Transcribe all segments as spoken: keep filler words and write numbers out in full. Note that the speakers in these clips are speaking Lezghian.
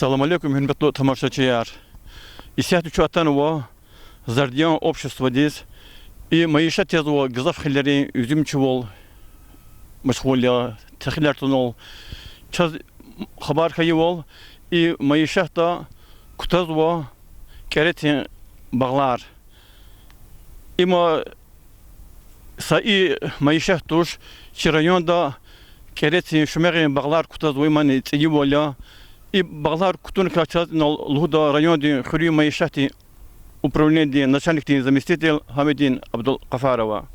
Салам алейкум, гьуьрметлу тамашачияр! Исятда чун атанва Зардиян обществодиз. И майишат язва гзаф хилерин уьзуьмчивал машгъул я, техилер тунал. Чаз хабар хьайивал, и майишатда кутазва кӀерецин багълар. Има са и майишат туш, чи районда кӀерецин, шумягъин багълар кутазва, имани цӀийивал я. И багълар кутуникай чаз инал лугьуда райондин хуьруьн майишатдин управленидин начальникдин заместитель Гьамидин Абдулгъафарова.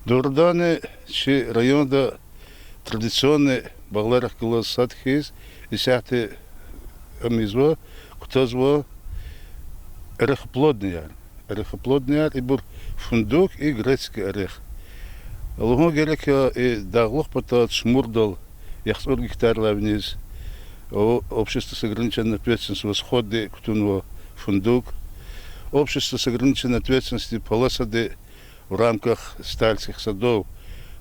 Дугъриданни, чи районда традиционный багъларихъ галаз сад хьиз, исятда ам ийизва, кутазва орехоплодныйяр. Орехоплодныйяр, ибур фундук и грецкий орех. Лугьун герек я, и дагълух пата Цумурдал яхцӀур гектардилай виниз о-, общество с ограниченной ответственностью Восходди кутунва фундук. Общество с ограниченной ответственностью Полосади в рамках стальских садов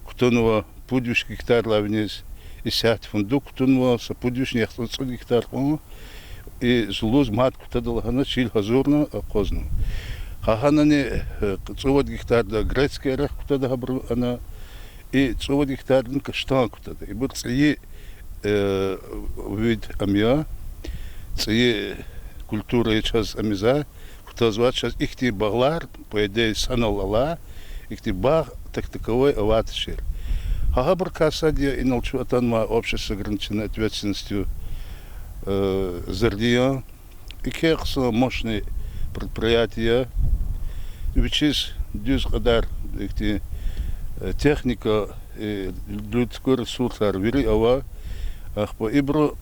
кутунва пуд виш гектардилай виниз, исятда фундук кутунва са пуд вишни яхцӀурни цӀуд гектар кьван, и зулуз мад кутада лагьана чил гьазурна, акъвазна. Гьа гьанани, э, цӀувад гектарда грецкий орех кутада гьабуру ана, и цӀувад гектардани каштан кутада. Ибур цӀийи, э, вид ам я, цӀийи культура я чаз ам ийизвай, кутазвай чаз ихьтин багълар, по идее, санал алай, ихьтин багъ как таковой аватчир. Гьа гьабурукай сад я инал чун атанвай общество с ограниченной ответственностью, э, Зардиян. Еке хъсан мощный предприятие я. Вичиз дуьз кьадар ихьтин, э, техника, э, людской ресурсар вири ава. Ахпа ибуру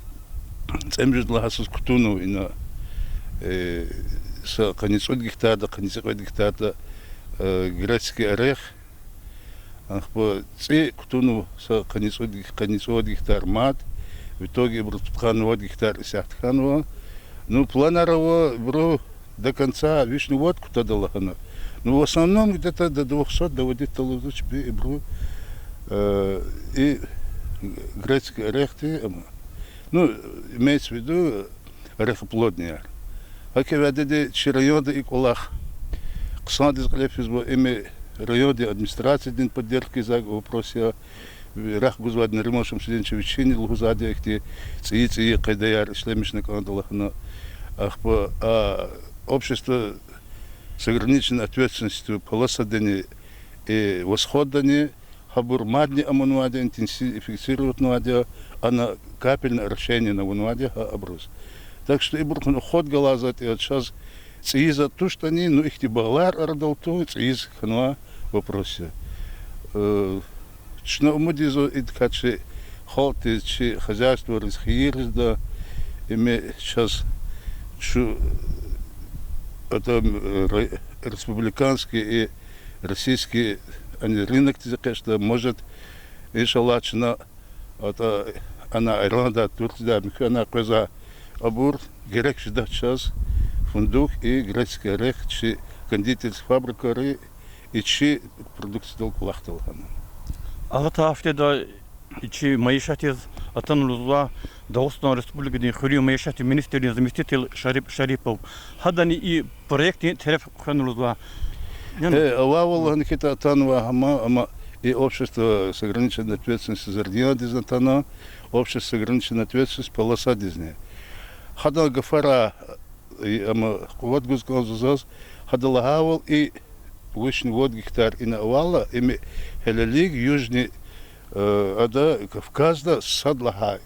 цӀемуьжуьд лагьай йисуз кутунва ина, э, са къанни цӀуд гектарда, къанни цӀикьвед гектарда, э, грецкий орех. Ахпа цӀи кутунва са къанни цӀуд, къанни цӀувад гектар мад. В итоге ибуруз пудкъанни вад гектар исятда хьанва. Ну, планар ава ибуру до конца вишни вад кутада лагьана. Ну, в основном где-то до двухсот доводитьда лугьузва чпи ибуру, э, и грецкий орехди, ама, ну, имеется в виду, орехоплодныйяр. ГьакӀ хьайила чи районда и кӀвалах хъсандиз кьиле физва, им райондин администрациядин поддержка ийизвай вопрос я. Рехъ гузвайди Нариман Шамсудинович вичини лугьузвайди я ихьтин цӀийи-цӀийи къайдаяр ишлемишна кӀанда лагьана. Ахпа, а, общество с ограниченной ответственностью Полосадани и Восходдани гьабур мадни амунвайди я, интенсифицировать авунвайди я, ана капельное орошениени авунвайди я гьа абуруз. Так что ибур хьун уход галай затӀ я, чаз цӀийи затӀ туштӀани, ну, ихьтин багълар арадал тун, цӀийиз хьанвай вопрос я. Э, чна умуд ийизва идакай чи халкьдиз, чи хозяйствойриз, хийирризда, им чаз чу, это, ре-, республиканский и российский, ани рынокдиз экъечӀда, может, иншаллагь, чна атӀа ана Ирландидай, Турциядай, муькуь ана къвезвай абур герек жедач чаз фундук и греческий орех чи кондитерский фабрикайри и чи продукциядал кӀвалахда лагьана. Алатай гьафтеда и чи майишатдиз атана лугьузва Дагъустан Республикадин хуьруьн майишатдин министрдин заместитель Шарип Шарипов. Гьадани и проектдин тереф хвена лугьузва. Яни Э, авайвал лагьана хьайитӀа атанва гьам, амма и общество с ограниченной ответственностью Зардияндизни атана, общество с ограниченной ответственностью Полосадизни. Гьадан гафарай, и, амма къуват гуз кӀанзава заз, гьада лагьайвал и вишни вад гектар ина авайла, им гьелелиг Южный, э, ада Кавказда сад лагьай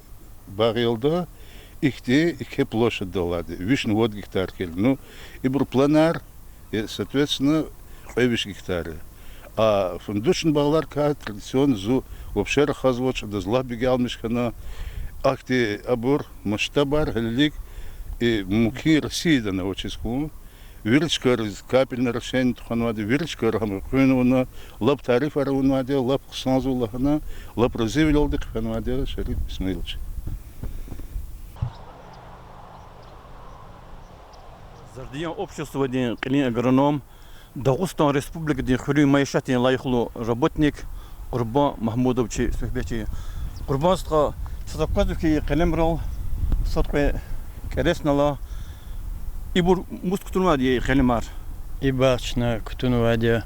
багъ я лда, ихьтин еке площадьдал алайди, вишни вад гектар хьайила. Ну, ибур планар, э, соответственно, кьве виш гектар я. А фундучный багъларикай традиционно зун вообще рахазвач, адаз лап бегенмиш хьана, ахьтин абур масштабар гьелелиг, э, мумкин Россияда авачиз хьун. Вири чкайриз капельное орошение тухванвайди, вири чкайра гьам къуьнвана, лап тарифар авунвайди я, лап хъсанзава лагьана, лап разивилелди хъфенвайди я Шарип Исмаилович. Зардиян обществодин кьилин агроном, Дагъустан Республикадин хуьруьн майишатдин лайихлу работник Къурбан Магьмудов чи суьгьбет я. Къурбан стха, чаз аквазва хьи, къелемрал Сад кьве кӀерецнала ибур мус кутунвайди я, и къелемар? И багъ чна кутунвайди я,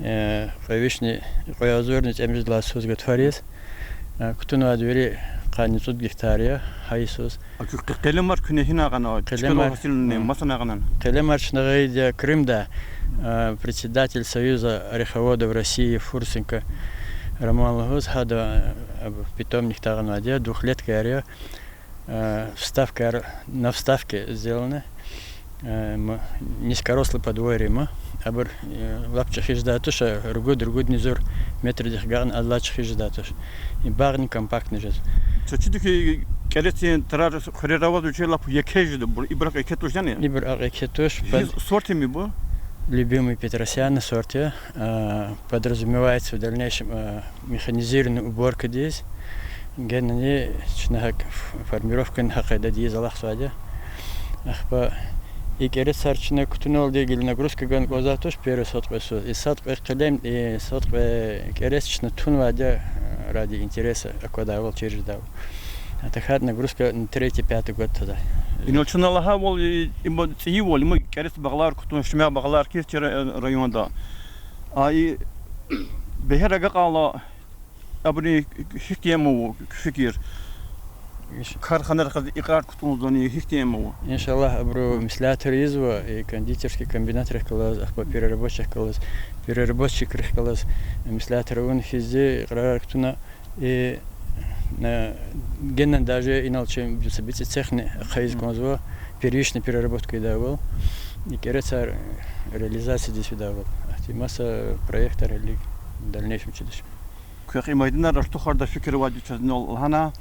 э, кьве вишни, кьве агъзурни цӀемуьжуьд лагьай йисуз гатфариз. Э, кутунвайди вири къанни цӀуд гектар я гьа йисуз. А куь къе-, къелемар куьне гьинай гъана, чкадал Къелемар, гьасилни, м, масанай гъана? Къелемар чна гъайиди я Крымда, э, председатель Союза ореховодов России Фурсенко Роман лугьуз, гьада, э, питомникдай гъанвайди я, двухлеткаяр я. Э, вставкаяр, на вставке сделаны. Э, м-, низкорослый подворье ма. Абур, э, лап чӀехи жедай туш, а ругуд, ругудни зур метрдихъ агакьна, адалай чӀехи жедай туш. И багъни компактный жез. Чачидик кӀерецин тарар хуьрера аваз вичи лап еке жеда, бур, ибур акьван еке туш яни? Ибур акьван еке туш. Гьи сорт я ибур? Любимый Петросяна сорт я. А, подразумевается в дальнейшем, а, механизированный уборкадиз. Генани чна гьакӀ ф-, формировкани гьа къайдада ийиз алахъзавайди я. Ахпа и кӀерецар чна кутуналди гила нагрузка гана кӀанзавай туш первый сад кьве йисуз. И сад кьве къелем, и сад кьве кӀерец чна тунвайди я, э, ради интереса, аквадайвал, чир жедайвал. А тахьайтӀа нагрузка на третий, пятый год тада. Инал чна лагьайвал, и, има цӀийивал, има кӀерец багълар кутун, шуьмягъ багълар хьиз чи ра-, районда. А и бегьер агакьайла, абурун гьихьтин ама ава куь фикир? Инш- Карханайрихъ галаз икьрар кутунзани, гьихьтин ама ава? Иншаллагь, абуру меслятар ийизва, и кондитерский комбинатрихъ галаз, ахпа переработчикрихъ галаз, переработчикрихъ галаз меслятар авуна хьизди икьрарар кутуна, и, э, генани даже инал чи са бицӀи цехни ахъайиз кӀанзава, первичный переработка ийидайвал. И кӀерецар реализациядиз фидайвал. Ахьтин маса проектар гьелелиг в дальнейшем чидач. Квехъ и майданар артухардай фикир авайди чаз инал лагьана,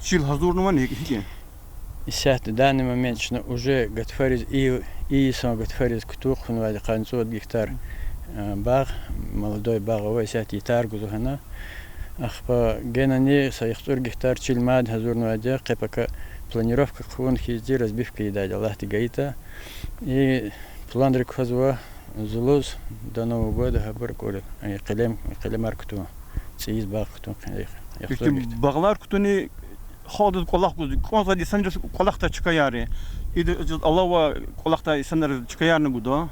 чил гьазурнавани гьикӀ? Исятда данный момент чна уже гатфариз, и, и йисан гатфариз кутуна кутунвайди къанни цӀувад гектар, э, багъ, молодой багъ ава, исятда ятар гузва гьана. Ахпа генани са яхцӀур гектар чил мад гьазурнавайди я, къе пака планировка хъувуна хьизди разбивка ийидайди я, Аллагьди гайитӀа. И планрик квазва зулуз до Нового года гьабур кӀур, э, къелем, къелемар кутун, цӀийиз багъ кутун, э, яхцӀур гектар. Багълар кутуни халкьдиз кӀвалах гуз, кӀанзавайди инсанриз кӀвалахдай чкаяр я. Идаз алава кӀвалахдай инсанриз чкаярни гуда?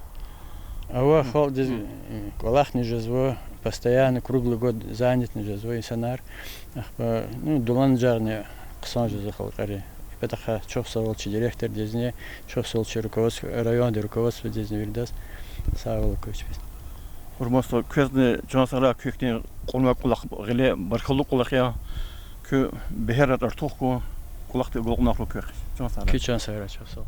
Ава, халкьдиз, э, кӀвалахни жезва, постоянно, круглый год занятни жезва инсанар. Ахпа, ну, дуланажагъни хъсан жезва халкьари. И патахъай чухсагъул чи директордизни, чухсагъул чи руководство, райондин руководстводизни виридаз. Сагъвал квез чпиз. Гьурматзавай, квезни чан сагърай, куь ихьтин кьунвай кӀвалах гъиле баркаллу кӀвалах я. Куь бегьерар артух хьуй, кӀвалахда агалкьунар хьуй квехъ. Чан сагърай. Куь чан сагърай, чухсагъул.